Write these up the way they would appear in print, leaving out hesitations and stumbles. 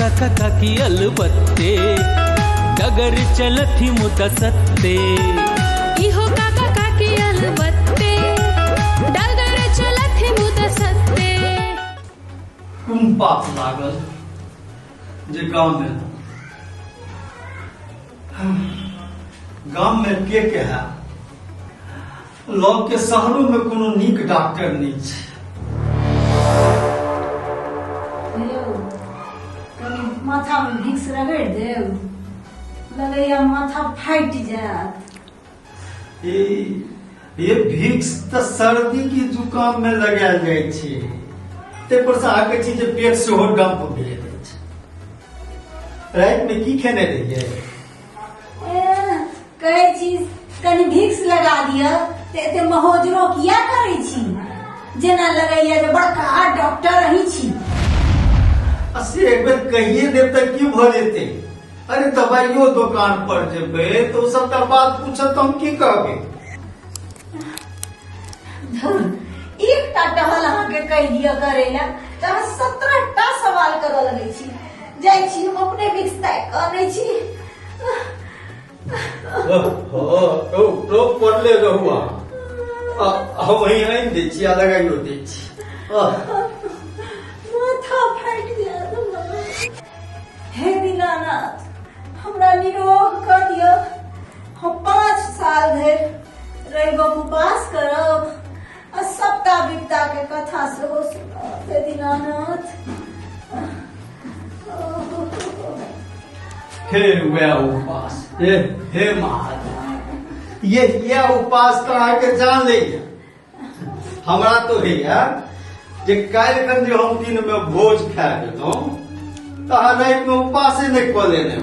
काका काकी अलबत्ते, डगर चलथि मुदा सत्ते। इहो काका काकी अलबत्ते, डगर चलथि मुदा सत्ते। कोन पाप लागल जे गाँव में, गाम में के के है लोग के शहरों में कोनो नीक डॉक्टर नहीं छै। यौ, कनि माथा में भिक्स रगड़ि देब, लगैया माथा फाटि जायत। ये भिक्स तऽ सर्दी की जुकाम में लगायल जाइ छै, ताहि पर से अहाँके छी जे पेट सेहो डम्प भेल अछि। राति में की खेने रहियै? कहै छी कनि भिक्स लगा दिअ तऽ एते महोजरो किया करै छी, जेना लगैया जे बड़का डॉक्टर अहीं छी। आ से एक बेर कहिए देब तऽ की भऽ जेतै? अरे दवाइयो दोकान पर जेबै तऽ ओ सबटा बात पूछत तऽ हम की कहबै? धुर, एकटा टहल अहाँके कहि दिअ करै लए तऽ अहाँ 17 टा सवाल करऽ लगै छी। जाइ छी हम अपने भिक्स ताकि कऽ अनै छी। ओ पड़ले रहू अहाँ, हम वही आनि दै छी आ लगाइयो दै छी। माथा फाटि जायत। हे दीनानाथ, हमरा निरोग कऽ दिअ। हम 5 साल धरि रविक उपास करब आ सप्ताह विपता के कथा सेहो सुनब। हे दीनानाथ। हे वएह उपास, हे हे महाराज, ये यह उपास तऽ अहाँके जान लैया। हमरा तो होइया जे काल्हि खन जे हम दिन में भोज खा गेलहुँ तऽ अहाँ राति में उपासे नहि कऽ लेने हो।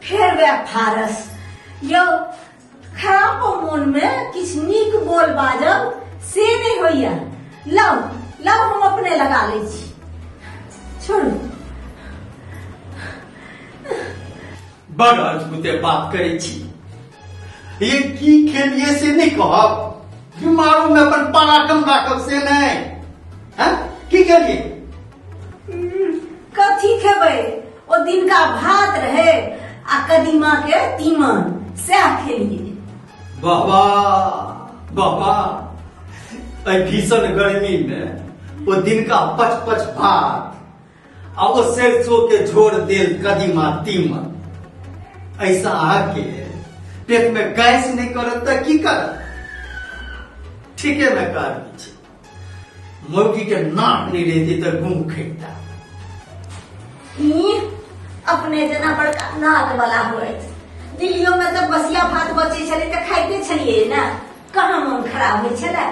फेर वएह फारस। यौ, खराब मोन में किछु नीक बोल बाजब से नहि होइया। लाउ लाउ, हम अपने लगा लै छी, छोड़ू। बड़ अद्भुते बात करै छी। ये की खेलिए से नहीं कहब, बीमारों में अपन पराक्रम राखब से नहीं हैं? की खेलिए? कथी खेबै, ओ दिनका भात रहे आ कदीमा के तीमन, सएह खेलिए। बाबा बाबा, एहि भीषण गर्मी में ओ दिनका पच पच भात आ ओ सरसों के झोर देल कदीमा तीमन, ऐसा अहाँके पेट में गैस नहीं करत तऽ की करत? ठीके में कहबी छै, मौगी के नाक नहीं रहती तऽ गुम खैता। ई अपने जेना बड़का नाक वाला होइत। दिल्लियो में तऽ बसिया भात बचै छलै तऽ खाइते छलियै ने, कहाँ मोन खराब होइ छलै?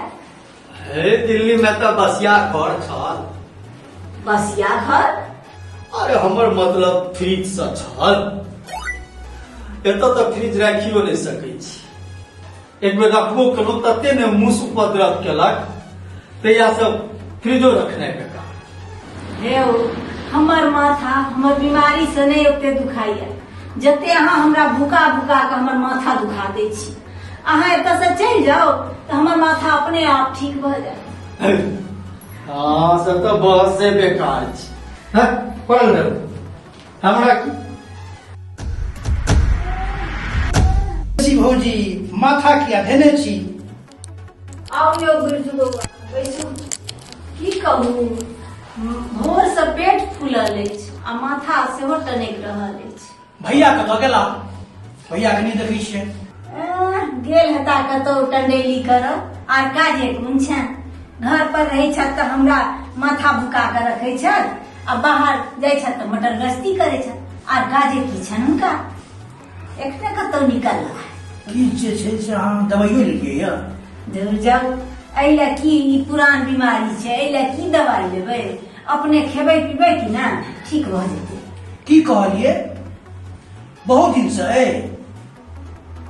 हे दिल्ली में तऽ बसिया घर छल। बसिया घर? अरे हमर मतलब फ्रिज से छल। एतऽ तऽ फ्रिज राखियो नहि सकै छी। एक बेर रखबो केलहुँ तते ने मूस उपद्रव केलक, तहिया से फ्रिजो रखनाइ बेकार। हे ओ, हमर माथा हमर बीमारी से नहि ओते दुखाइया जते अहाँ हमरा भुका भुका के हमर माथा दुखा दै छी। अहाँ एतऽ से चलि जाउ तऽ हमर माथा अपने आप ठीक भऽ जायत। हाँ, से तऽ बहसे बेकार छै। हैं, पढ़ल रहू। हमरा की छी भौजी, माथा किया धेने छी? आउ यौ बिरजू बौआ, बैसू। की कहू, भोर से पेट फूलल अछि आ माथा सेहो टनकि रहल अछि। भैया कतऽ गेला? भैया के नहि देखै छियै। गेल हेता कतौ टंडेली करब, आर काजे कोन छनि? घर पर रहै छथि तऽ हमरा माथा भुका कऽ रखै छथि आ बाहर जाइ छथि तऽ मटर गश्ती करै छथि, आर काजे की छनि हुनका? एखने कतौ निकलला। की जे छै से अहाँ दवाइयो लेलियै यऽ? दूर जाउ, एहि लए की, ई पुरान बीमारी छै, एहि लए की दवाइ लेबै? अपने खेबै पीबै कि ना ठीक भऽ जेतै। की कहलियै? बहुत दिन से अइ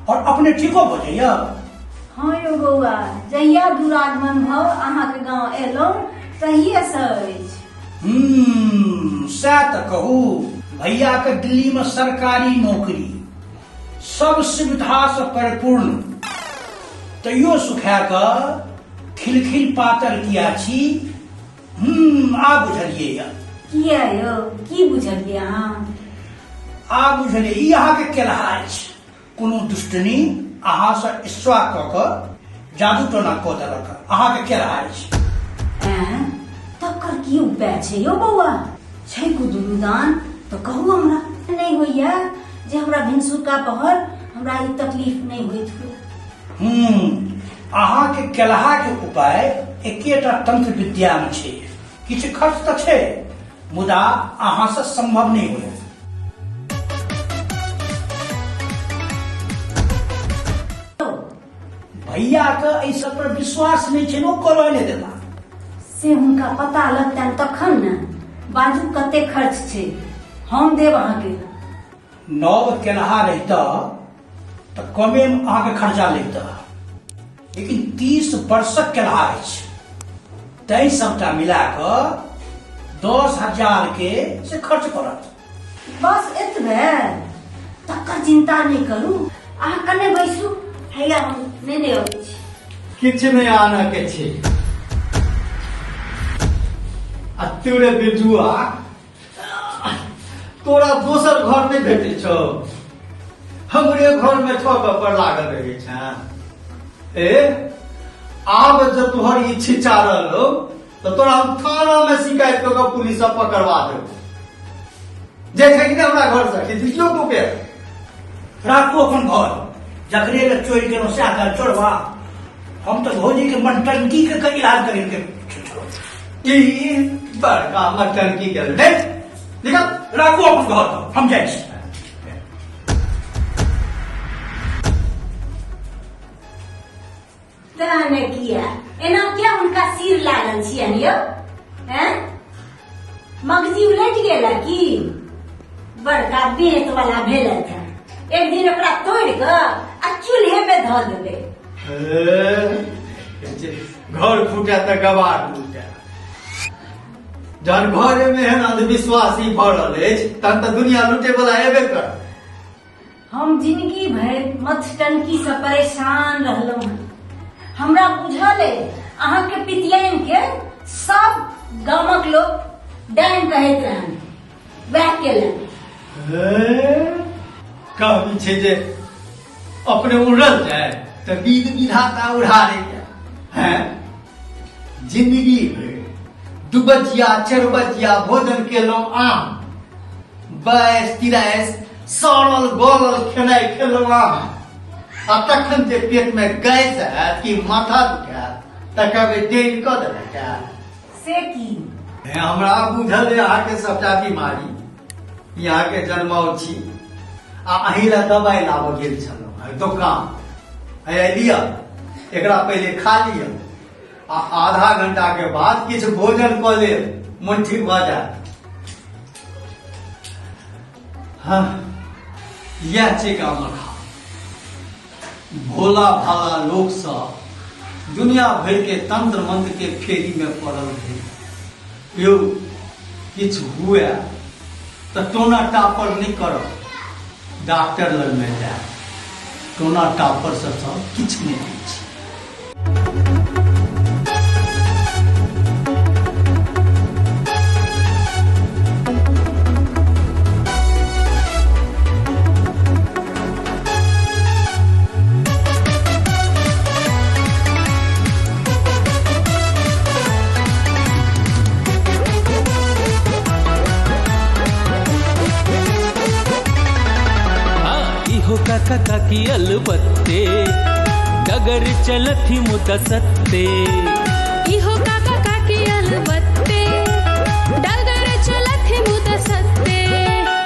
और अपने ठीको भऽ जाइया? हाँ यौ बौआ, जहिया दुरागमन भऽ अहाँके गाँव एलहुँ तहिये से अछि। सएह तऽ कहू, भैया के दिल्ली में सरकारी नौकरी, सब सुविधा से परिपूर्ण, तैयो सुखा कऽ खिलखिल पातर किया छी? आब बुझलियै। किया यौ, की बुझलियै अहाँ? आ बुझलियै, ई अहाँके केलहा अछि। कोनो दुष्टनी अहाँसँ ईर्ष्या कऽ कऽ जादू टोना कऽ देलक, अहाँके केलहा अछि। ऐं, तकर की उपाय छै यौ बौआ? छै कुदुरु दान तऽ कहू हमरा। नहि होइया जे हमरा भिनसुरका पहर हमरा ई तकलीफ नहि होइत हुए। अहाँके केलहाके उपाय एकेटा तंत्र विद्यामे छै। किछु खर्च तऽ छै, मुदा अहाँसँ संभव नहि होयत। भैया के एहि सब पर विश्वास नहि छै, ओ करऽ नहि देता। से हुनका पता लगतनि तखन ने। बाजू कते खर्च छै, हम देब अहाँके। नव केलहा रहितऽ तऽ कमे अहाँके खर्चा लगितऽ, लेकिन 30 वर्षक केलहा अछि, तैं सबटा मिला कऽ 10,000 के से खर्च पड़त। बस एतबे? तकर चिंता नहि करू, अहाँ कने बैसू, हैया हम नेने अबै छी। किछु नहि आनऽ के छै। आ तोरे बिरजुआ, तोरा दोसर घर नहि भेटै छौ, हमरे घर में ठोक पर लागल रहै छै? ए, आब जब तोहर ई छिचा रहलो तऽ तोरा हम थाना में शिकायत कऽ कऽ पुलिस सब पकड़वा देबो। जे छै कि नहि हमरा घर से खिचियो तू के। राखू अपन घर, जकरे ले चोरि गेलहुँ सएह घर चोरबा। हम तऽ भौजी के मनटंकी के इलाज करे के। ई बड़का मटन की गेल नहीं, निकल। राखू अपन घर, हम जाइ छी। तेँ ने किया एना किया हुनका सिर लागल छियनि यौ? हैं, मगजी उलटि गेल की? बड़का बेंत वाला भेलथि हेँ। एक दिन ओकरा तोड़ि कऽ आ चूल्हे मे धऽ देबै। ए, घर फूटे तऽ गवार लूटे। जहन घरे में एहन अंधविश्वासी भरल अछि तहन तऽ दुनिया लूटे वाला एबे कर। हम जिंदगी भरि मथटनकी से परेशान रहलहुँ हँ। हमरा बुझल अइ, अहाँके पितियाइन के सब गामक लोक डाइन कहैत रहन, वएह केलनि। कहबी छै जे अपने उड़ल जाय तऽ बीध विधाता उड़ा रे हैं। जिंदगी भरि दुबजिया चरबजिया भोजन केलहुँ, आम बैस तिराइस सड़ल गलल खेनाइ खेलहुँ आम, आ तखन जे पेट में गैस हैत कि माथा दुखायत तऽ कहबै डेन कऽ देलक। से की? हे, हमरा बुझल है अहाँके सबटा बीमारी। ई अहाँके जन्माउ छी आ अहीं लए दवाइ लाबऽ गेल छलहुँ है दोकान। हे लिअ, एकरा पहिले खा लिअ आ आधा घंटा के बाद किछु भोजन कऽ लेब, मन ठीक भऽ जायत। हाँ, इएह छै गामक हाल। भोला भाला लोक सब दुनिया भरि के तंत्र मंत्र के फेरी में पड़ल रहे। यौ, किछु हुए तऽ टोना टापर नहि करब, डॉक्टर लग में जायब। टोना टापर से सब किछु नहि होइ छै। इहो काका काकी अलबत्ते, डगर चलथि मुदा सत्ते। इहो काका